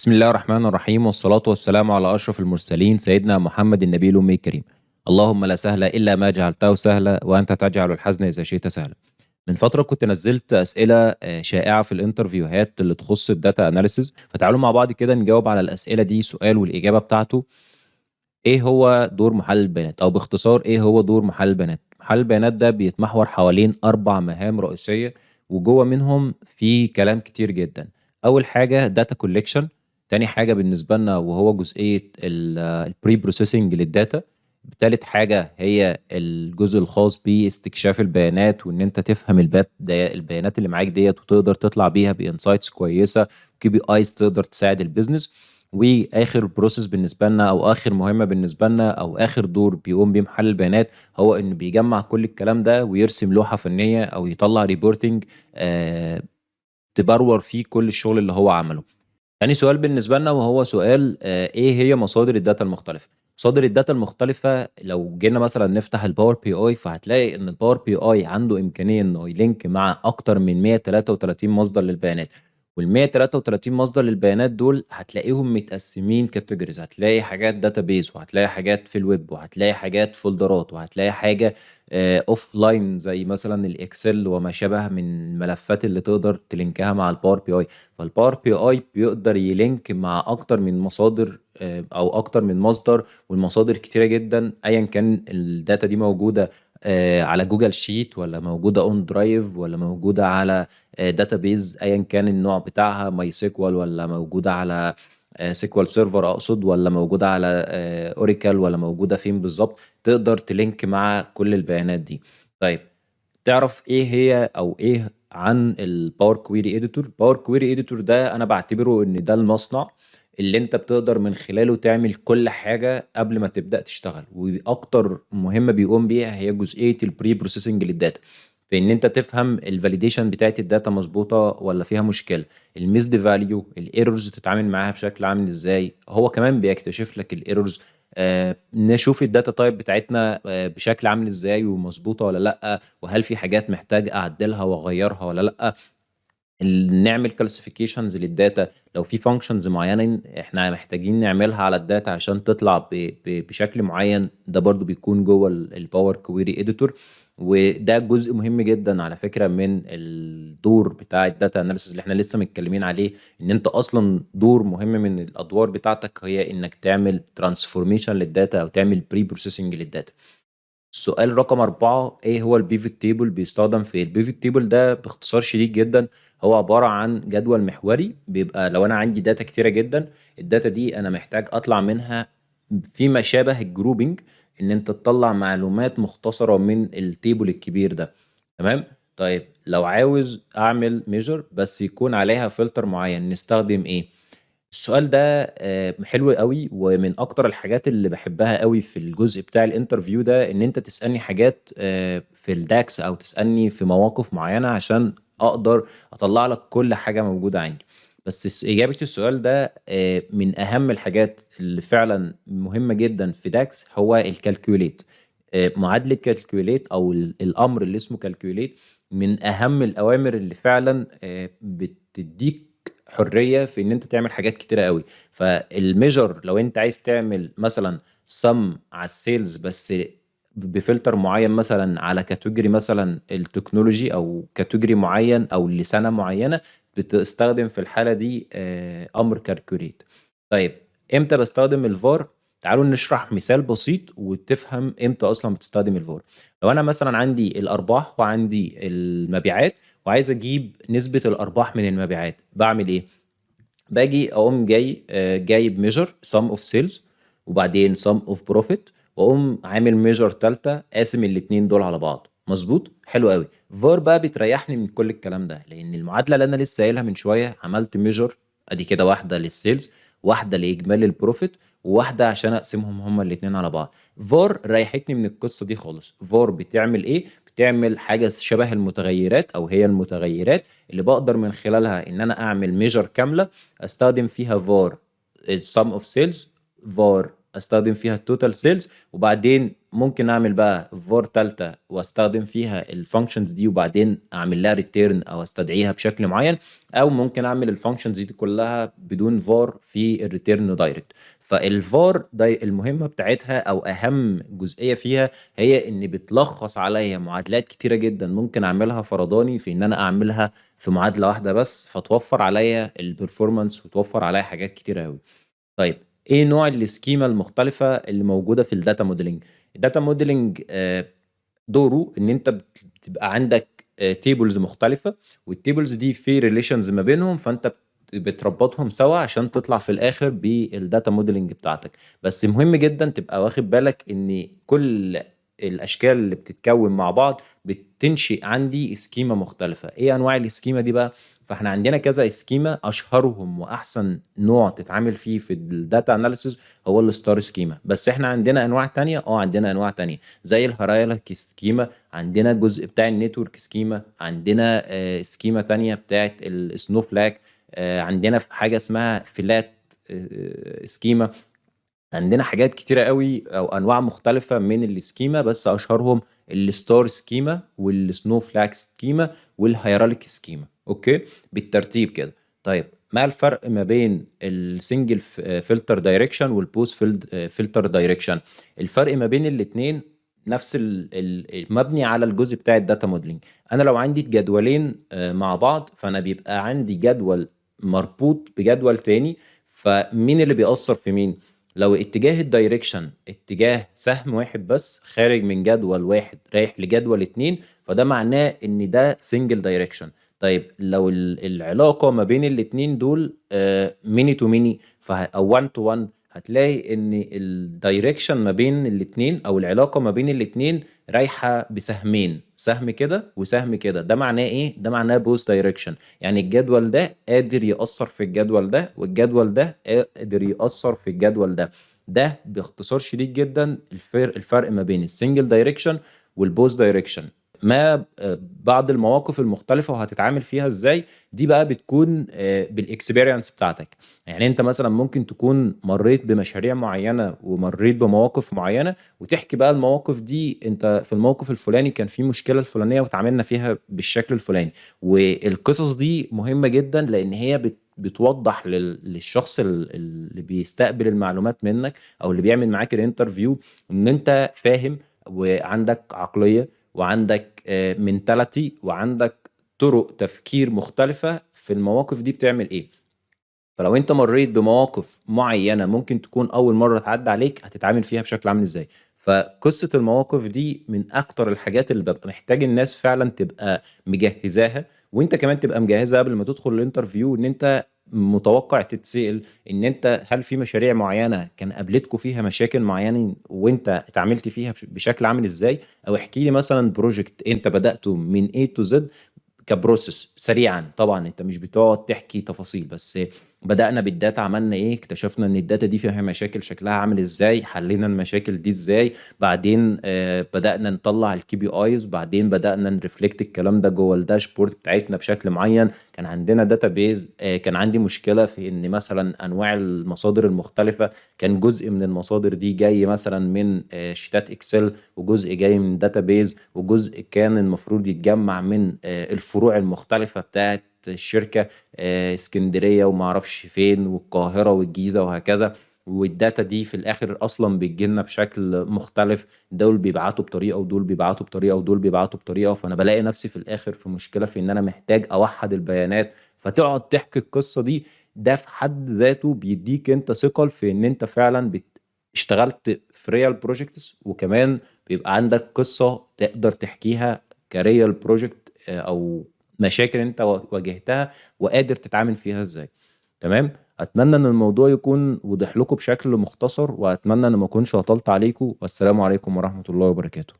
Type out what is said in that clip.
بسم الله الرحمن الرحيم، والصلاة والسلام على أشرف المرسلين سيدنا محمد النبي الأمي الكريم. اللهم لا سهل إلا ما جعلته سهلا وأنت تجعل الحزن إذا شئت سهلا. من فترة كنت نزلت أسئلة شائعة في ال interviewهات اللي تخص ال data analysis، فتعالوا مع بعض كده نجاوب على الأسئلة دي سؤال والإجابة بتاعته. إيه هو دور محلل البيانات؟ أو باختصار إيه هو دور محلل البيانات؟ محلل البيانات ده بيتمحور حوالين 4 مهام رئيسية، وجوه منهم في كلام كتير جدًا. أول حاجة data collection، تاني حاجة بالنسبة لنا وهو جزئية ال pre-processing لل data، تالت حاجة هي الجزء الخاص باستكشاف البيانات وإن أنت تفهم البيانات اللي معاك ديّة وتقدر تطلع بيها ب insights كويسة، KPIs تقدر تساعد ال business، وآخر process بالنسبة لنا أو آخر مهمة بالنسبة لنا أو آخر دور بيقوم بيه محلل البيانات هو إنه بيجمّع كل الكلام ده ويرسم لوحة فنية أو يطلّع reporting تبرور فيه كل الشغل اللي هو عمله. تاني سؤال بالنسبة لنا وهو سؤال إيه هي مصادر ال data المختلفة؟ مصادر ال data المختلفة، لو جينا مثلًا نفتح ال Power BI فهتلاقي إن ال Power BI عنده إمكانية إنه ي link مع أكتر من 133 مصدر للبيانات، وال133 مصدر للبيانات دول هتلاقيهم متقسمين categories. هتلاقي حاجات database، وهتلاقي حاجات في الويب، وهتلاقي حاجات folderات، وهتلاقي حاجة offline زي مثلًا ال Excel وما شابه من الملفات اللي تقدر ت link ها مع ال Power BI. فال Power BI بيقدر ي link مع أكتر من مصادر أو أكتر من مصدر، والمصادر كتيرة جدًا أيًا كان ال data دي موجودة على Google Sheet والّا موجودة on drive والّا موجودة على database أيًا كان النوع بتاعها، MySQL والّا موجودة على SQL Server أقصد، والّا موجودة على Oracle والّا موجودة فين بالضبط، تقدر ت link مع كل البيانات دي. طيب، تعرف إيه هي أو إيه عن ال Power Query Editor؟ Power Query Editor ده أنا باعتبره إن ده المصنع اللي أنت بتقدر من خلاله تعمل كل حاجة قبل ما تبدأ تشتغل، وأكتر مهمة بيقوم بيها هي جزئية ال pre-processing لل data، في إن أنت تفهم ال validation بتاعة ال data مضبوطة والّا فيها مشكلة، ال missed value، ال errors تتعامل معاها بشكل عامل إزاي، هو كمان بيكتشف لك ال errors. نشوف ال data type بتاعتنا بشكل عامل إزاي ومضبوطة والّا لأ، وهل في حاجات محتاج أعدلها وأغيّرها والّا لأ، نعمل classifications لل data، لو في functions معيّنة إحنا محتاجين نعملها على ال data عشان تطلع ب ب بشكل معيّن، ده برضه بيكون جوّه ال Power Query Editor. وده جزء مهم جدًا على فكرة من الدور بتاع ال data analysis اللي إحنا لسه متكلمين عليه، إن أنت أصلًا دور مهم من الأدوار بتاعتك هي إنك تعمل transformation لل data أو تعمل pre-processing لل data. السؤال رقم 4: إيه هو ال pivot table؟ بيستخدم في إيه؟ ال pivot table ده باختصار شديد جدًا هو عبارة عن جدول محوري، بيبقى لو أنا عندي data كتيرة جدًا، ال data دي أنا محتاج أطلع منها فيما شابه ال grouping، إن أنت تطلّع معلومات مختصرة من ال table الكبير ده، تمام؟ طيب، لو عاوز أعمل measure بس يكون عليها filter معيّن نستخدم إيه؟ السؤال ده حلو أوي، ومن أكتر الحاجات اللي باحبها أوي في الجزء بتاع ال interview ده إن أنت تسألني حاجات في ال DAX أو تسألني في مواقف معيّنة عشان أقدر أطلّع لك كل حاجة موجودة عندي. بس إجابة السؤال ده من أهم الحاجات اللي فعلًا مهمة جدًا في DAX هو ال calculate، معادلة calculate أو الأمر اللي اسمه calculate من أهم الأوامر اللي فعلًا بتدّيك حرية في إن أنت تعمل حاجات كتيرة أوي. فال measure لو أنت عايز تعمل مثلًا sum على ال sales بس بفلتر معين مثلًا على category مثلًا ال technology أو category معين أو لسنة معينة، بتستخدم في الحالة دي أمر calculate. طيب، إمتى باستخدم ال var؟ تعالوا نشرح مثال بسيط وتفهم إمتى أصلًا بتستخدم ال var. لو أنا مثلًا عندي الأرباح وعندي المبيعات وعايز أجيب نسبة الأرباح من المبيعات، باعمل إيه؟ باجي أقوم جاي جايب measure sum of sales وبعدين sum of profit، وأقوم عامل measure تالتة قاسم الاتنين دول على بعض، مضبوط؟ حلو أوي. var بقى بتريحني من كل الكلام ده، لإن المعادلة اللي أنا لسه قايلها من شوية، عملت measure أدي كده واحدة لل sales، واحدة لإجمالي ال profit، وواحدة عشان أقسمهم هُم الاتنين على بعض. var ريحتني من القصة دي خالص. var بتعمل إيه؟ بتعمل حاجة شبه المتغيرات أو هي المتغيرات اللي باقدر من خلالها إن أنا أعمل measure كاملة أستخدم فيها var sum of sales، var أستخدم فيها total sales، وبعدين ممكن اعمل بقى var تالتة واستخدم فيها ال functions دي وبعدين اعمل لها return او استدعيها بشكل معين، او ممكن اعمل ال functions دي كلها بدون var في ال return direct. فال var ده المهمة بتاعتها او اهم جزئية فيها هي ان بتلخص عليا معادلات كتيرة جدا ممكن اعملها فرداني في ان انا اعملها في معادلة واحدة بس، فتوفر عليا ال performance وتوفر عليا حاجات كتيرة قوي. طيب ايه نوع ال schema المختلفة اللي موجودة في ال data modeling؟ ال data modeling دوره ان انت بتبقى عندك tables مختلفة، وال tables دي في relations ما بينهم، فانت بتربطهم سوا عشان تطلع في الاخر بال data modeling بتاعتك. بس مهم جدا تبقى واخد بالك ان كل الاشكال اللي بتتكون مع بعض بتنشئ عندي schema مختلفة. ايه انواع ال schema دي بقى؟ فاحنا عندنا كذا schema، اشهرهم واحسن نوع تتعامل فيه في ال data analysis هو ال star schema. بس احنا عندنا انواع تانية، عندنا انواع تانية زي ال hierarchy schema، عندنا جزء بتاع ال network schema، عندنا schema تانية بتاعت ال snowflake، عندنا في حاجة اسمها flat schema، عندنا حاجات كتيرة قوي او انواع مختلفة من ال schema، بس اشهرهم ال star schema وال snowflake schema وال hierarchy schema. okay، بالترتيب كده. طيب ما الفرق ما بين ال single filter direction وال both filter direction؟ الفرق ما بين الاثنين نفس مبني على الجزء بتاع ال data modeling. انا لو عندي جدولين مع بعض، فانا بيبقى عندي جدول مربوط بجدول تاني، فمين اللي بيأثر في مين؟ لو اتجاه ال direction اتجاه سهم واحد بس خارج من جدول واحد رايح لجدول اتنين، فده معناه ان ده single direction. طيب لو العلاقة ما بين الاتنين دول many to many او 1 to 1، هتلاقي ان ال direction ما بين الاتنين او العلاقة ما بين الاتنين رايحة بسهمين، سهم كده وسهم كده. ده معناه ايه؟ ده معناه both direction، يعني الجدول ده قادر يأثر في الجدول ده والجدول ده قادر يأثر في الجدول ده. ده باختصار شديد جدا الفرق ما بين ال single direction وال both direction. ما بعض المواقف المختلفة وهتتعامل فيها ازاي، دي بقى بتكون بال experience بتاعتك. يعني انت مثلا ممكن تكون مريت بمشاريع معينة ومريت بمواقف معينة، وتحكي بقى المواقف دي، انت في الموقف الفلاني كان في مشكلة الفلانية وتعاملنا فيها بالشكل الفلاني. والقصص دي مهمة جدا لان هي بتوضح للشخص اللي بيستقبل المعلومات منك او اللي بيعمل معاك ال interview ان انت فاهم وعندك عقلية وعندك mentality وعندك طرق تفكير مختلفة في المواقف دي بتعمل ايه. فلو انت مريت بمواقف معينة ممكن تكون اول مرة تعدي عليك، هتتعامل فيها بشكل عامل ازاي. فقصة المواقف دي من اكتر الحاجات اللي ببقى محتاج الناس فعلا تبقى مجهزاها، وانت كمان تبقى مجهزها قبل ما تدخل ال interview، ان انت متوقع تتسأل ان انت هل في مشاريع معينة كان قابلتكم فيها مشاكل معينة وانت اتعاملت فيها بشكل عامل ازاي، او احكي لي مثلا project انت بدأته من A to Z ك process سريعا. طبعا انت مش بتقعد تحكي تفاصيل، بس بدأنا بال data عملنا ايه، اكتشفنا ان ال data دي فيها مشاكل شكلها عامل ازاي، حلينا المشاكل دي ازاي، بعدين بدأنا نطلع ال KPIs، بعدين بدأنا ن reflect الكلام ده جوه ال dashboard بتاعتنا بشكل معين، كان عندنا database، كان عندي مشكلة في ان مثلا انواع المصادر المختلفة، كان جزء من المصادر دي جاي مثلا من شيتات Excel، وجزء جاي من database، وجزء كان المفروض يتجمع من الفروع المختلفة بتاعت الشركة، اسكندرية وما اعرفش فين والقاهرة والجيزة وهكذا. وال data دي في الاخر اصلا بتجيلنا بشكل مختلف، دول بيبعتوا بطريقة ودول بيبعتوا بطريقة ودول بيبعتوا بطريقة، فانا بلاقي نفسي في الاخر في مشكلة في ان انا محتاج اوحد البيانات. فتقعد تحكي القصة دي، ده في حد ذاته بيديك انت ثقل في ان انت فعلا اشتغلت في real projects، وكمان بيبقى عندك قصة تقدر تحكيها ك real project او مشاكل انت واجهتها وقادر تتعامل فيها ازاي. تمام، اتمنى ان الموضوع يكون وضح لكم بشكل مختصر، واتمنى ان ما اكونش اطلت عليكم، والسلام عليكم ورحمة الله وبركاته.